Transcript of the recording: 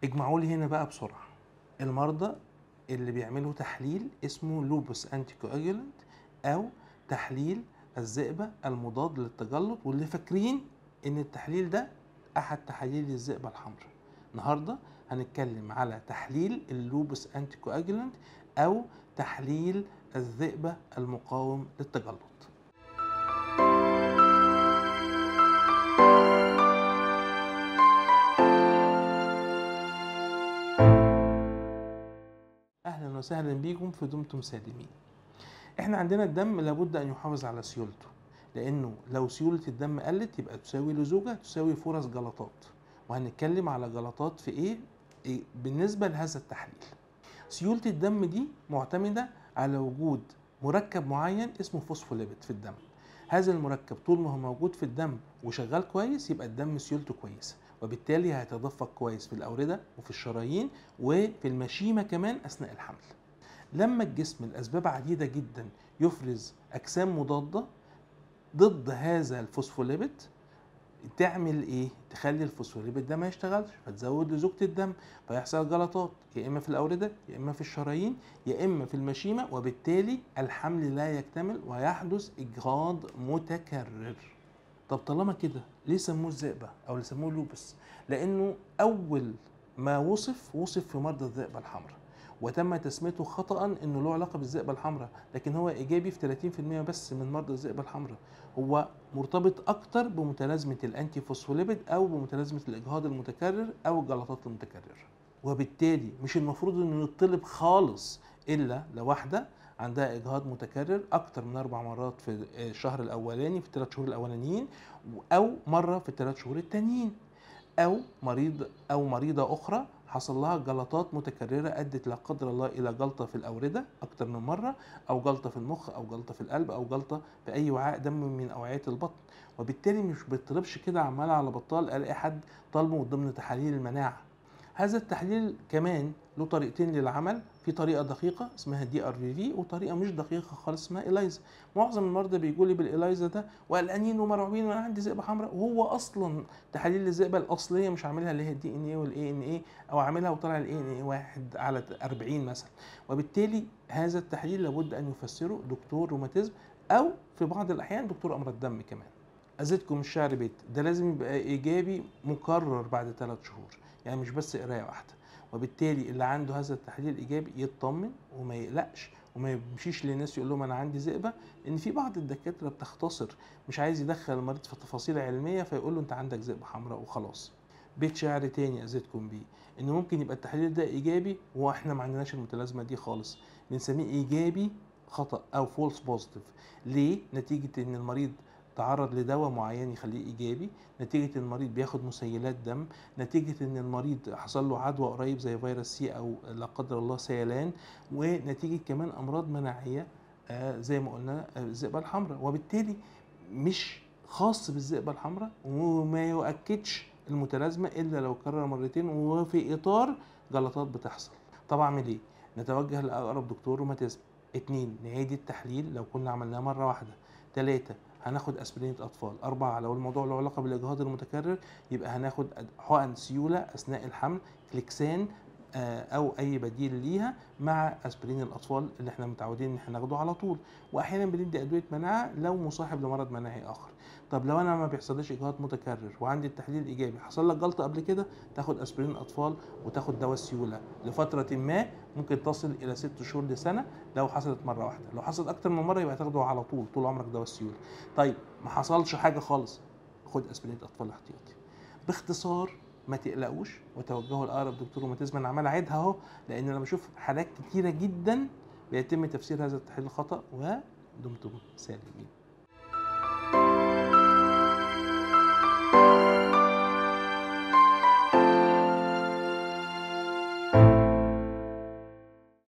اجمعوا لي هنا بقى بسرعة المرضى اللي بيعملوا تحليل اسمه lupus anticoagulant او تحليل الذئبة المضاد للتجلط، واللي فاكرين ان التحليل ده احد تحاليل الذئبة الحمراء. النهارده هنتكلم على تحليل ال lupus anticoagulant او تحليل الذئبة المقاوم للتجلط. اهلا وسهلا بيكم في دمتم سالمين. احنا عندنا الدم لابد ان يحافظ على سيولته، لانه لو سيولة الدم قلت يبقى تساوي لزوجة، تساوي فرص جلطات، وهنتكلم على جلطات في ايه بالنسبة لهذا التحليل. سيولة الدم دي معتمدة على وجود مركب معين اسمه فوسفوليبيد في الدم. هذا المركب طول ما هو موجود في الدم وشغال كويس يبقى الدم سيولته كويسة، وبالتالي هيتدفق كويس في الأوردة وفي الشرايين وفي المشيمة كمان أثناء الحمل. لما الجسم لأسباب عديدة جدا يفرز أجسام مضادة ضد هذا الفوسفوليبيد، تعمل ايه؟ تخلي الفوسفوليبيد ده ما يشتغلش، فتزود لزوجة الدم، فيحصل جلطات يا اما في الاورده يا اما في الشرايين يا اما في المشيمه، وبالتالي الحمل لا يكتمل ويحدث اجهاض متكرر. طب طالما كده ليه سموه الذئبه او ليه سموه lupus؟ لانه اول ما وصف في مرضى الذئبه الحمراء، وتم تسميته خطأ انه له علاقة بالذئبه الحمراء، لكن هو ايجابي في 30% بس من مرضى الذئبه الحمراء. هو مرتبط اكتر بمتلازمه ال antiphospholipid او بمتلازمه الاجهاض المتكرر او الجلطات المتكررة، وبالتالي مش المفروض انه يطلب خالص الا لواحدة عندها اجهاض متكرر اكتر من 4 مرات في الشهر الاولاني في ال3 شهور الاولانيين، او مرة في ال3 شهور التانيين، او مريض او مريضه اخرى حصل لها جلطات متكررة أدت لا قدر الله إلى جلطة في الأوردة أكتر من مرة، أو جلطة في المخ، أو جلطة في القلب، أو جلطة في أي وعاء دم من أوعية البطن. وبالتالي مش بيطلبش كده عمال على بطال ألاقي حد طالبه ضمن تحاليل المناعة. هذا التحليل كمان له طريقتين للعمل، في طريقة دقيقة اسمها dRVV، وطريقة مش دقيقة خالص اسمها ELISA. معظم المرضى بيجوا لي بال ELISA ده وقلقانين ومرعوبين وانا عندي ذئبة حمراء، وهو اصلا تحاليل الذئبة الأصلية مش عاملها اللي هي ال DNA وال ANA، او عاملها وطلع ال ANA 1/40 مثلا. وبالتالي هذا التحليل لابد ان يفسره دكتور روماتيزم، او في بعض الأحيان دكتور أمراض دم كمان. أزيدكم الشعر بيت، ده لازم يبقى إيجابي مكرر بعد 3 شهور، يعني مش بس قراية واحدة. وبالتالي اللي عنده هذا التحليل الإيجابي يطمن وما يقلقش وما يمشيش للناس يقول لهم أنا عندي ذئبة، لأن في بعض الدكاترة بتختصر، مش عايز يدخل المريض في تفاصيل علمية فيقول له أنت عندك ذئبة حمراء وخلاص. بيت شعر تاني أزيدكم بيه، إن ممكن يبقى التحليل ده إيجابي وإحنا ما عندناش المتلازمة دي خالص، بنسميه إيجابي خطأ أو false positive. ليه؟ نتيجة إن المريض تعرض لدواء معين يخليه ايجابي، نتيجة ان المريض بياخد مسيلات دم، نتيجة ان المريض حصل له عدوى قريب زي فيروس سي او لا قدر الله سيلان، ونتيجة كمان امراض مناعية زي ما قلنا الذئبه الحمراء. وبالتالي مش خاص بالذئبه الحمراء وما يؤكدش المتلازمه الا لو كرر مرتين وفي اطار جلطات بتحصل. طب اعمل ايه؟ نتوجه لاقرب دكتور روماتيزم. 2، نعيد التحليل لو كنا عملناه مرة واحدة. 3، هناخد اسبرينة اطفال. 4، لو الموضوع له علاقة بالاجهاض المتكرر يبقى هناخد حقن سيولة اثناء الحمل، كليكسان او اي بديل ليها مع اسبرين الاطفال اللي احنا متعودين ان احنا ناخده على طول. واحيانا بندي ادوية مناعة لو مصاحب لمرض مناعي اخر. طب لو انا ما بيحصليش اجهاض متكرر وعندي التحليل الايجابي، حصل لك جلطة قبل كده، تاخد اسبرين اطفال وتاخد دواء سيولة لفترة ما ممكن تصل الى 6 شهور لسنه لو حصلت مرة واحدة. لو حصلت اكتر من مرة يبقى تاخده على طول طول عمرك دواء السيولة. طيب ما حصلش حاجة خالص، خد اسبرين اطفال احتياطي. باختصار ما تقلقوش وتوجهوا لاقرب دكتور روماتيزم. انا عمال اعيدها اهو لان انا بشوف حالات كتيرة جدا بيتم تفسير هذا التحليل خطا. ودمتم سالمين.